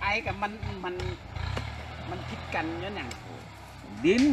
ໄປກັບມັນ ມັນ ມັນຜິດກັນຍ້ອນຫຍັງ? ດິນ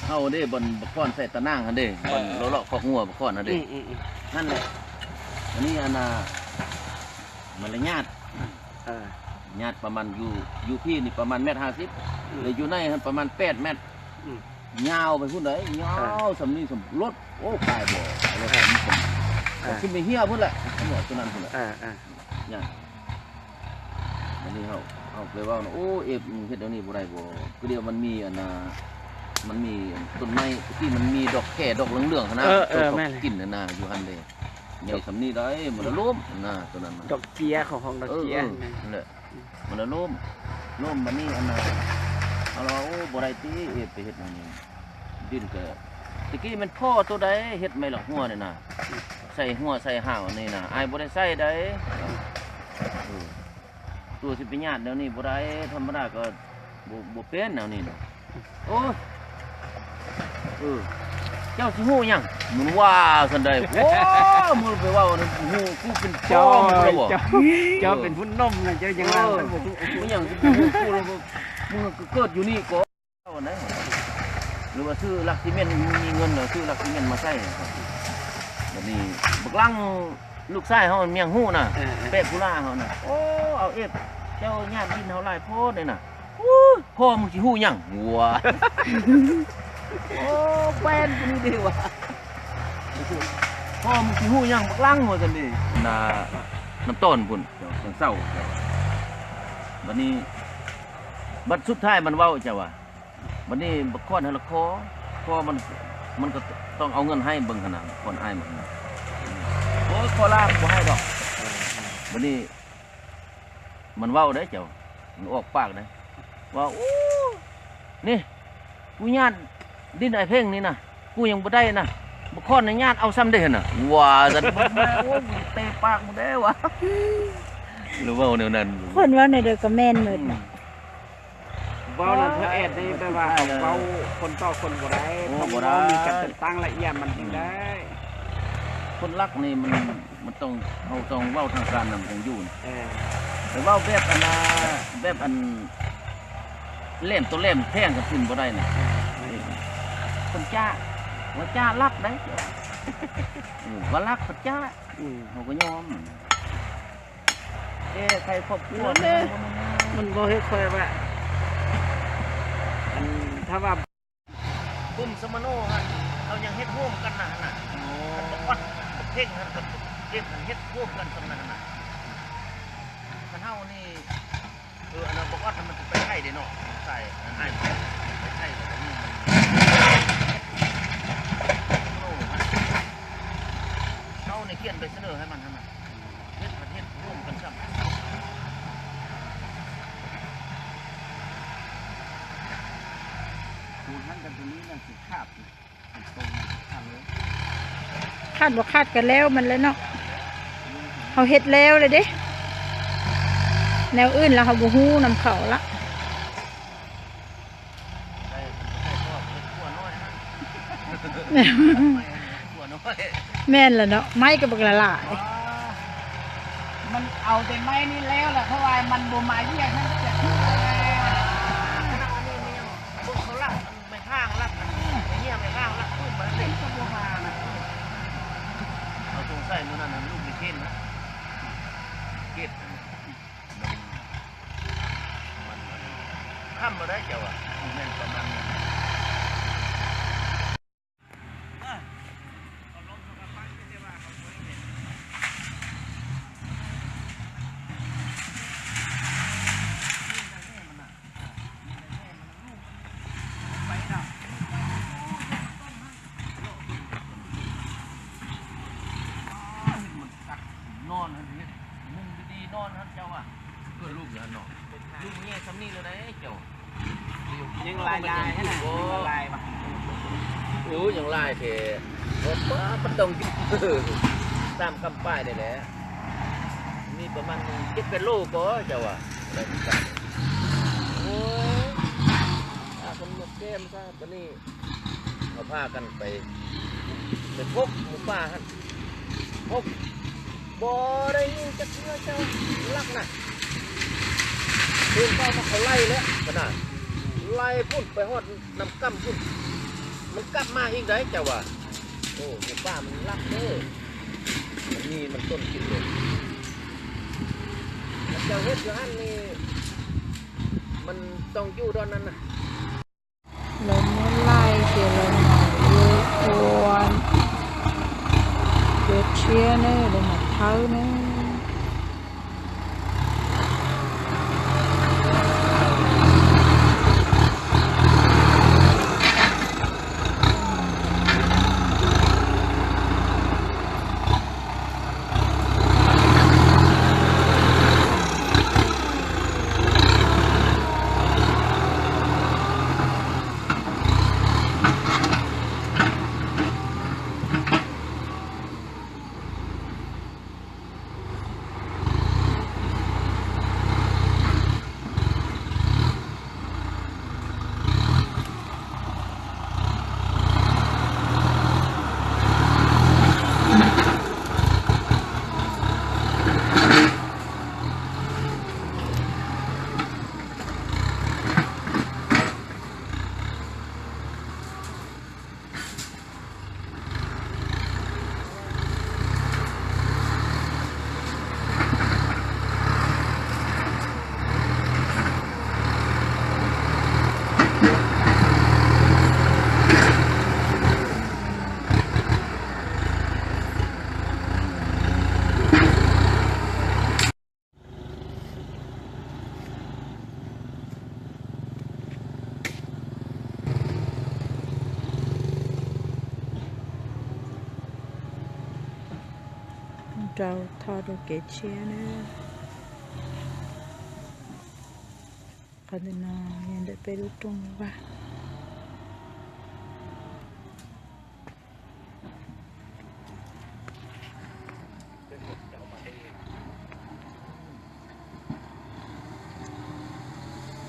ເຮົາເດ້ ບ່ອນບັກຄອນໃສ່ຕານາງຫັ້ນເດ້ ເອີ ບ່ອນເລາະໆຄອກງົວບັກຄອນຫັ້ນເດ້ ອືມໆ ນັ້ນແຫຼະ ອັນນີ້ ອັນນ່າ ມັນລະຍາດ ເອີ ຍາດປະມານ ຢູ່ ຢູ່ພີ້ນີ້ປະມານແມັດຫ້າສິບ ອືມ ແລະຢູ່ໃນຫັ້ນປະມານແປດແມັດ ອືມ ຍາວໄປພຸ້ນໃດ໋ ຍາວ ເອີ ສ່ຳນີ້ສ່ຳລົດ ໂອ້ ຕາຍບໍ່ ລົດ ເອີ ສ່ຳນີ້ສ່ຳ ເອີ ກໍຊິໄປເຮຍພຸ້ນແຫຼະ ຫົວຕົວນັ້ນພຸ້ນແຫຼະ ເອີ ເອີ ຍາດ ບັດນີ້ເຮົາ ເຮົາໄປເວົ້ານະ ໂອ້ ເອຟ ເຮັດແນວນີ້ບໍ່ໄດ້ບໍ່ ຄືດຽວມັນມີອັນນ່າ ມັນມີຕົ້ນໄມ້ ແຕ່ກີ້ມັນມີດອກແຄດອກເຫຼືອງໆຫັ້ນນະ ເອີ ເອີ ເຈົ້າເຂົາ ແມ່ນແຫຼະ ກິນຫັ້ນນະ ຢູ່ຫັ້ນເດ້ ໃຫຍ່ສ່ຳນີ້ໄດ໋ ມັນລະລົ້ມຫັ້ນນະ ໂຕນັ້ນນະ ດອກເຈຍ ເຂົາຮ້ອງດອກເຈຍ ເອີ ຫັ້ນນະ ນັ້ນແຫຼະ ມັນລະລົ້ມ ລົ້ມ ບັດນີ້ອັນນ່າ ເຮົາລະວ່າ ໂອ້ ບໍ່ໄດ້ຕິ ເອຟ ໄປເຮັດແນວນີ້ ດິນກະ ແຕ່ກີ້ແມ່ນພໍໂຕໃດ ເຮັດໄມ້ລັກຫົວນີ້ນະ ໃສ່ຫົວໃສ່ຫາວອັນນີ້ນະ ອ້າຍບໍ່ໄດ້ໃສ່ໃດ ເອີ ໂຕຊິໄປຍາດແນວນີ້ບໍ່ໄດ້ ທຳມະດາກໍບໍ່ ບໍ່ເປັນແນວນີ້ນະ ໂອ້ຍ ເອີ ເຈົ້າຊິຮູ້ຫຍັງ ມັນວ່າຊັ້ນໃດ ໂອ້ ມຶງໄປເວົ້ານະ ຮູ້ ກູເປັນພໍ່ ເຈົ້າ ມຶງລະບໍ່ ເຈົ້າ ເຈົ້າເປັນຜູ້ໜຸ່ມນະ ເຈົ້າຍັງວ່າ ເອີ ມັນບໍ່ຮູ້ ມັນຫຍັງຊິໄປຮູ້ກູລະບໍ່ ມຶງກໍເກີດຢູ່ນີ້ກໍ ເອົານະ ຫຼືວ່າຊື້ຫຼັກຊີເມັນ ມີເງິນແລ້ວຊື້ຫຼັກຊີເມັນມາໃສ່ ບັດນີ້ບັກຫຼັງລູກຊາຍເຮົາມັນຍັງຮູ້ນະ ເອີ ເອີ ແປະຜູ້ຫຼ້າເຮົານະ ໂອ້ ເອົາເອຟ ເຈົ້າຍາດດິນເຮົາຫຼາຍໂພດເດ້ນະ ໂອ້ຍ ພໍ່ມຶງຊິຮູ້ຫຍັງ ໂອ້ ແຄວນຜູ້ນີ້ເດ້ວ່າ ພໍ່ມຶງຊິຮູ້ຫຍັງບັກຫຼັງວ່າຊັ້ນເດ້ ນະ ນ້ຳຕ້ອນພຸ້ນ ເຈົ້າ ເຊີງເຊົາ ບັດນີ້ ບັດສຸດທ້າຍມັນເວົ້າ ເຈົ້າວ່າ ບັດນີ້ບັກຄອນຫັ້ນລະຂໍ ຂໍມັນ ມັນກໍຕ້ອງເອົາເງິນໃຫ້ເບິ່ງຫັ້ນນະ ຄອນອ້າຍມັນນະ ໂອ້ຍ ຂໍລາບບໍ່ໃຫ້ດອກ ເອີ ເອີ ບັດນີ້ມັນເວົ້າເດ້ເຈົ້າ ມັນອອກປາກເດ້ ວ່າ ໂອ້ ນີ້ ກູຍາດດິນອ້າຍເພັງນີ້ນະ ກູຍັງບໍ່ໄດ້ນະ ບັກຄອນນະຍາດເອົາຊ້ຳເດ້ຫັ້ນນະ ວ່າຊັ້ນ ໂອ້ຍ ເຕະປາກມຶງເດ້ວ່າ ຫຼືເວົ້າແນວນັ້ນ ຄົນເວົ້າແນວໃດກໍແມ່ນໝົດນະ ອືມ ເວົ້ານັ້ນເພື່ອແອດໃຫ້ແບບວ່າເວົ້າຄົນຕໍ່ຄົນບໍ່ໄດ້ ໂອ້ ຕ້ອງ ບໍ່ໄດ້ ມີການຈັດຕັ້ງລະອຽດມັນຈຶ່ງໄດ້ ອືມ ຄົນລັກນີ້ມັນ ມັນຕ້ອງ ເຮົາຕ້ອງເວົ້າທາງການນຳ ຈັ່ງຢູ່ ເອີ ແຕ່ເວົ້າແບບອັນນ່າ ແບບອັນ ແຫຼມຕໍ່ແຫຼມແທງກັນຂຶ້ນບໍ່ໄດ້ນະ ເອີ ເອີ ຄົນຈ້າ ວ່າຈ້າລັກໄດ໋ ເອີ ວ່າລັກພັດຈ້າ ອືມ ເຮົາກໍຍອມ ແກ້ໄຂຄອບຄົວ ມັນບໍ່ເຮັດ ຂ້ອຍວ່າ ອັນ ຖ້າວ່າ ກຸ່ມສະມະໂນຫັ້ນ ເຂົາຍັງເຮັດຮ່ວມກັນນະຫັ້ນນະ ໂອ້ ຄັນບັກອອດ ບັກເພັງຫັ້ນ ກັບເອັບຫັ້ນ ເຮັດຮ່ວມກັນສ່ຳນັ້ນນະ ຄັນເຮົານີ້ ເອີ ອັນນັ້ນບັກອອດມັນຊິໄປໄທເດ້ເນາະ ໃສ່ ອັນອ້າຍໄປໄທ ແລ້ວກໍມີມັນ ສະມະໂນຫັ້ນ ເຮົານີ້ຂຽນໃບສະເໜີໃຫ້ມັນຫັ້ນນະ ເຮັດ ເຮັດຮ່ວມກັນຊ້ຳ ໂຕຫັ້ນກັບໂຕນີ້ມັນຊິຂາດ ຂາດບໍ່ຂາດກໍແລ້ວມັນແຫຼະເນາະ ເຮົາເຮັດແລ້ວແລ້ວເດ້ ແນວອື່ນລະເຮົາບໍ່ຮູ້ນຳເຂົາລະ. ແມ່ນລະເນາະ ໄມ້ກໍບັກຫຼາຍ ມັນເອົາແຕ່ໄມ້ນີ້ແລ້ວລະ ເພາະວ່າມັນບໍ່ມາວຽກຫັ້ນຈັກເທື່ອ ໄມ້ພາງລັກ ໄມ້ເຫຍໄມ້ພາງລັກ ປຶ້ມມາເລີຍ ກໍບໍ່ມານະ ເຮົາສົງໄສມື້ນັ້ນລູກໄດ້ເຫັນນະ ເກັບ ມັນ ມັນ ມັນຄ່ຳບໍ່ໄດ້ເຈົ້າວ່າ ແມ່ນປະມານນັ້ນ. ນອນຫັ້ນເຮັດ ມຸງດີໆ ນອນຫັ້ນເຈົ້າວ່າ ເກີດລູກຢູ່ຫັ້ນເນາະ ລູກແຍ່ສ່ຳນີ້ແລ້ວໃດເຈົ້າ ຍັງຫຼາຍໆ ຫັ້ນນະ ຍັງຫຼາຍໆ ໂອ້ ຍັງຫຼາຍແທ້ ບໍ່ ບໍ່ ມັນຕ້ອງຢູ່ ສາມກຳປາຍນີ້ແຫຼະ ມີປະມານເຈັດແປດໂລກໍເຈົ້າວ່າ ໄດ້ຄືກັນ ໂອ້ຍ ອາ ຄົນໝົກແກ້ມຊະ ບັດນີ້ ເຮົາພາກັນໄປ ໄປພົກໝູປ່າຫັ້ນ ພົກ ບໍ່ໄດ້ຍິງຈັກເທື່ອເຈົ້າລັກນະ ເພິ່ນກໍເອົາມາເຂົາໄລ່ແລ້ວຂະໜາດ ໄລ່ພຸ້ນໄປຮອດນ້ຳກ້ຳພຸ້ນ ມັນກັບມາອີກໄດ໋ ເຈົ້າວ່າ. ໂອ້ ຢູ່ປ່າມັນລັກເດີ ມັນມີ ມັນຕົ້ນກິນເລີຍ. ເຈົ້າເຮັດຢູ່ຫັ້ນນີ້ ມັນຕ້ອງຢູ່ດອນນັ້ນນະ. ເລີ່ມມາໄລ່ເຈລະໜ່ອຍຢູ່ອວນ ເກັບເຊຍເນີ ເລີ່ມມາເທົາເນີ. ເຈົ້າທອດໂອເກເຊຍເນີ ຄອນເທນເນີຍັງໄດ້ໄປລຸຕົງວ່າ.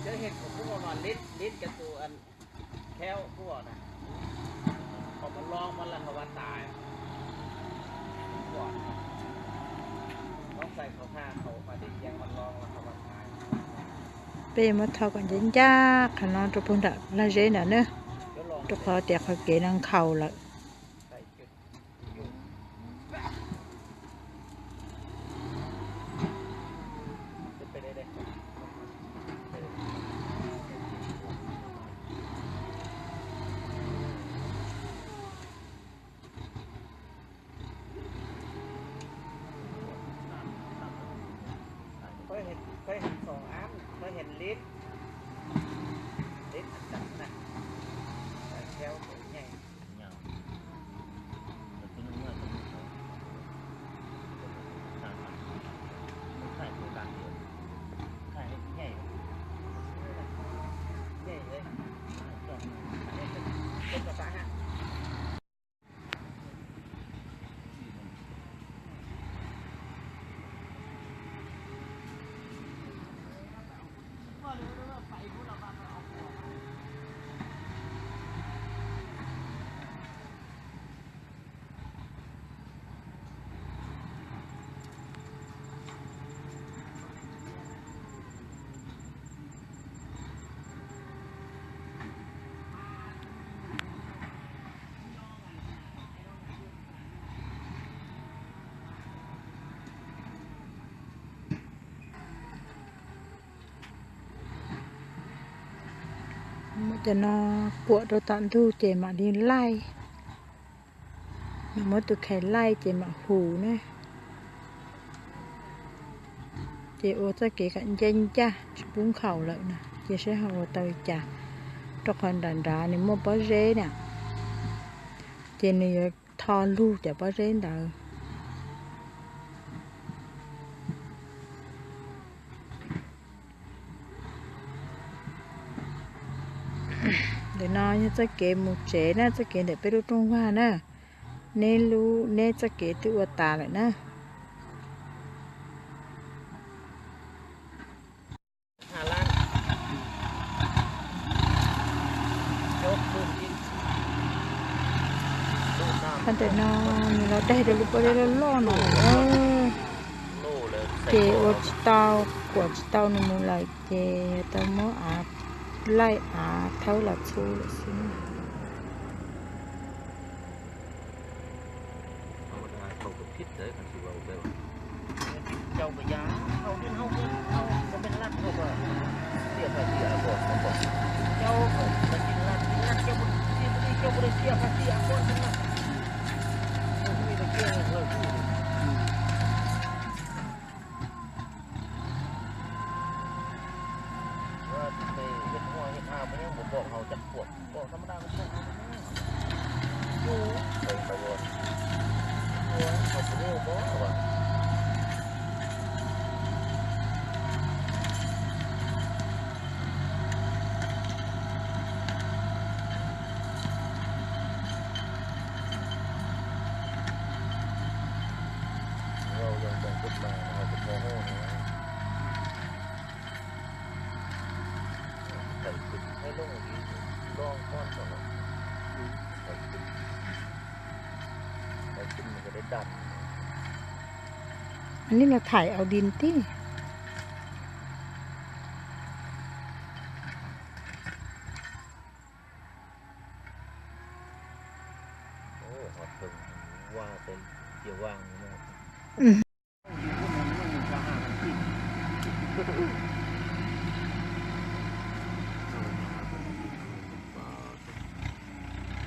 ເຈົ້າເຫັນຂອງພວກມັນເລັດ ເລັດກັບໂຕອັນແຂ້ວພວກນະ ເຂົາມາລອງມັນລະເຂົາວ່າຕາຍ ພວກນະ ຕ້ອງໃສ່ເຂົາຂ້າເຂົາມາໄດ້ອຽງມັນລອງລະເຂົາວ່າຕາຍ. ເປ້ມາເທົ່າກັນເຢັນຢາກຂະນ້ອງ ຕົວເພິ່ນດະລະເຈນດະເນີ ຕົວເຂົາແຕ່ເຂົາເກນັ່ງເຂົ້າລະ. ຂ້ອຍເຫັນ ຂ້ອຍເຫັນສອງອັນ ຂ້ອຍເຫັນເລັດ ເລັດອັນດຳນະ ແຂ້ວໂຕໃຫຍ່ ຍາວ ແຕ່ຕົວໜຶ່ງນ້ອຍກວ່າໜຶ່ງ ຕ່າງກັນ ມັນຄ້າຍໂຕດານດຽວ ຄ້າຍໃຫຍ່ ໃຫຍ່ເລີຍ ຈອກ ເປັນພາສາຫະ. ມະຈະນອກວດໂດຕານດູເຈມະດີໄລ ນະໂມຕຸໄຄໄລ ເຈມະຫູນະ ເຈໂອຕະເກກະເຢັນຈາ ປຸງເຂົ້າເລີຍນະ ເຈເຊຫາໂອຕາວິຈາ ຕອກຄອນດັນດາ ນິໂມປໍເຈນະ ເຈນິໂຍທອລູຈາປໍເຈນດາ. ເດນາຍະຈະເກໝູເຈນະ ຈະເກເດເປລຸຕົງວານະ ເນລູ ເນຈະເກຕຸອວະຕາລະນະ. ຫ້າລ້ານ ຄັນແຕ່ນອນ ລາວໄດ້ ໄດ້ ບໍ່ໄດ້ ລາວລໍໜອຍ ເອີ. ເກໂອຈິເຕົາ ກົວຈິເຕົາໜູມູນໄຫຼເກ ຕະໂມອາໄລອາເທົາລະຊູລະຊິນ. ທຳມະດາເຂົາກໍຜິດເດ້ ຄັນຊິເວົ້າແບບ ເຈົ້າກໍຢ່າ ເຮົາເປັນ ເຮົາເປັນ ເຮົາກໍເປັນລັດ ເຮົາກໍເສຍພາສີອາກອນ ແມ່ນບໍ່? ເຈົ້າກໍເປັນລັດ ເປັນລັດ ເຈົ້າບໍ່ ເຈົ້າບໍ່ໄດ້ເສຍພາສີອາກອນນຳລັດ ເຈົ້າມີແຕ່ເສຍເງິນເຮົາ. ວ່າໄປເຮັດຮົ້ວເຮັດຮາວ ມັນຍັງບໍ່ບອກເຮົາຈັກພວກ ບອກທຳມະດາກໍບອກເຮົາ ຢູ່ໄປຕະວອນ ໂອ້ຍ ເຂົາບໍ່ຮູ້ບໍ່ວ່າ ເວົ້າເລື່ອງຂອງກົດໝາຍ ເຮົາກໍພໍຮູ້ນະ ໃຜຂຶ້ນໃຜລົງ ລອງກ່ອນ ເນາະ ໃຜຂຶ້ນ ໃຜຂຶ້ນມັນກໍໄດ້ດັນ. ອັນນີ້ລະໄຖເອົາດິນຕິ? ໂອ້ ຮອດເທິງ ວ່າແຕ່ເກຍວາງນີ້ນະ ອືມ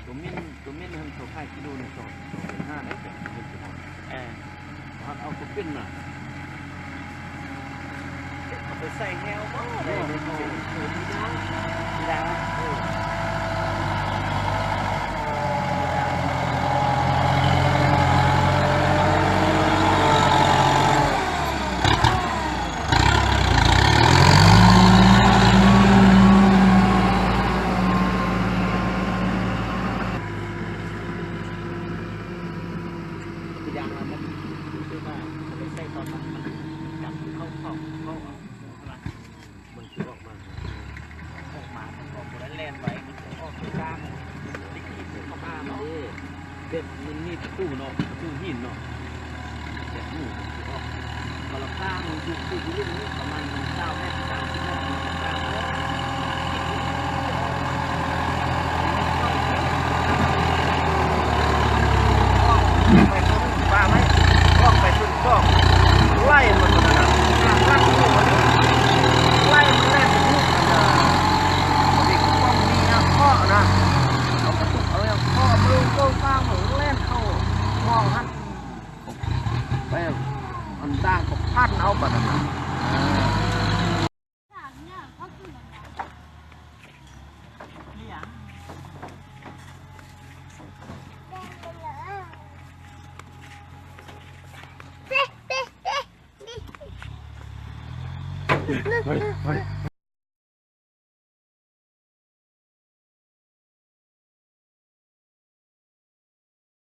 ໂຕເມັນ ໂຕເມັນຫັ້ນເຂົາຂາຍກິໂລໜຶ່ງສອງ ສອງແສນຫ້າ ໄດ້ແຕ່ເງິນເປັນ ເອີ ເອົາ ເອົາຕົວເປັນນະ ເອົາໄປໃສ່ແຫ້ວບໍ່ໄດ້ ເອີ ເປັນ ເປັນ ເປັນ ເປັນ ເອີ. ຄືຢ່າງວ່າມັນ ຄືວ່າເຂົາໄປໃສ່ຕອນມັນ ມັນຈັບເຂົ້າ ເຂົ້າ ເຂົ້າ ເຂົ້າ ມັນຊິອອກມາ ອອກມາ ມັນອອກບໍ່ໄດ້ແລ່ນໄວ ມັນຊິອອກໄປທາງ ໄປຂີ່ເຂົ້າປ່າເນາະ ເອີ ແບບມັນມີປະຕູເນາະ ປະຕູຫີນເນາະ ແບບໝູມັນຊິອອກ ເພາະລະຂ້າງຢູ່ ຢູ່ ຢູ່ລຸ່ມນີ້ປະມານຊາວແມັດ ສາມສິບແມັດ ມັນກໍອອກ ໄປຕົວໜຶ່ງປາໄວ້ ອອກໄປຕົວສອງ ໄລ່ມັນນັ້ນນະ ຮັກຢູ່ອັນນີ້ ໄລ່ມັນແລ່ນໄປຢູ່ອັນນະ ເດັກປ້ອງມີຫຍັງເຄາະນະ ເອົາກະຕຸກເອົາຫຍັງເຄາະ ເບິ່ງໂກງກາງ ມັນແລ່ນເຂົ້າມອງຫັ້ນ ແບບອັນດາງກໍພັນເອົາບັດນັ້ນນະ ເອີ. ເຮີ້ຍ ເຮີ້ຍ.